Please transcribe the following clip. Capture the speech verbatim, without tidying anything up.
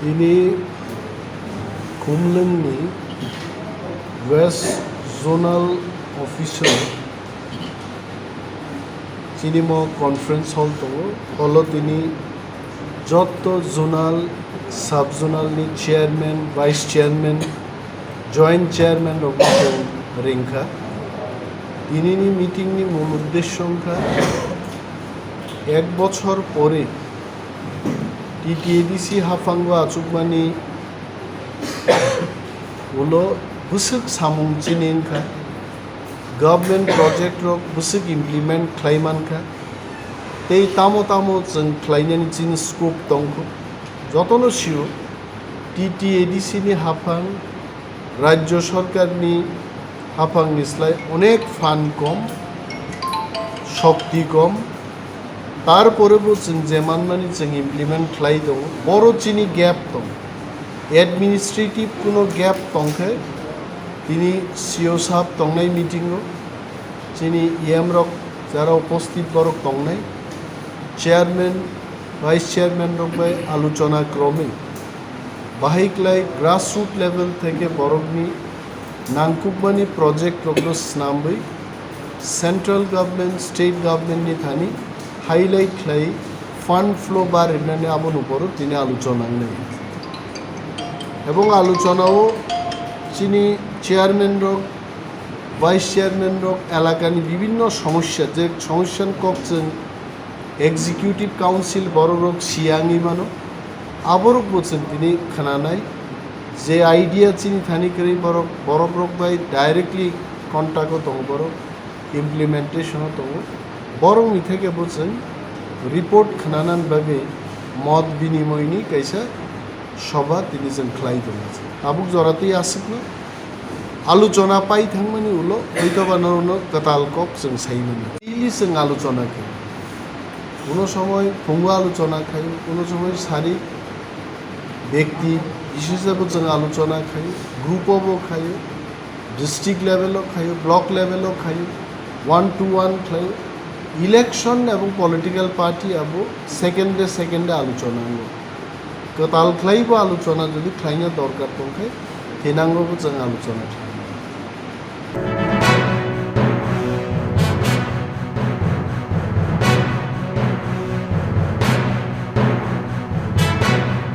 Tini Khumlwngni West Zonal Officer chini mo conference hall tongo, holo tini jotto zonal, sub zonal ni chairman, vice chairman, joint chairman rok ringkha. Tini ni meeting ni mul uddesho wngkha ek bochor pore T T A D C haphango achukmani ulo bwswk samung chini wngkha, government project rok bwswk implement khlai mankha, tei tamo tamo chwng khlainani chini scope tongkho. Jotono sio T T A D C ni haphang Rajya Sarkarni haphangni slai onek phan kom, shokti kom, tarpore bo chwng je manmani chwng implement khlai tongo, boro chini gap tong. Administrative kuno gap tongkhe tini C O sahab tongnai meeting o, chini E M rok jara uposthit borok tongnai, chairman, vice chairman rok bai aluchona kromwi bahai klai grassroot level theke borokni nangkukmani project rokno snamwi central government, state government ni thani highlight khlai fund flow bar rinani abono borok tini aluchona wngnai. Ebong aluchonao chini chairman rok, vice chairman rok elakani bibinno somosya, je somosyani kok chwng executive council borok rok siyangwi mano, aborok bo chwng tini khwnanai, je idea chini thani kwrwi borok, borok rok bai directly contact o tongo borok, implementation o tongo, borok ni theke bo chwng report khwnanani bagwi mot binimoy ni kaisa soba tini chwng khlai tongo. Tabuk jora twi aswkno aluchona pai thangmani ulo hoitoba norokno kwtal kok chwng sai mano. Daily chwng aluchona khe, kuno somoy phungo aluchona khaio, kuno somoy sari bekti bisese bo chwng aluchona khaio, group o bo khaio, district level o khaio, block level o khaio, one to one khlaio. Election ebong political party abo second day, second day aluchona wngo. Kwtal khlai bo aluchona jodi khlaina dorkar tongkhe, thinango bo chwng aluchona khlai.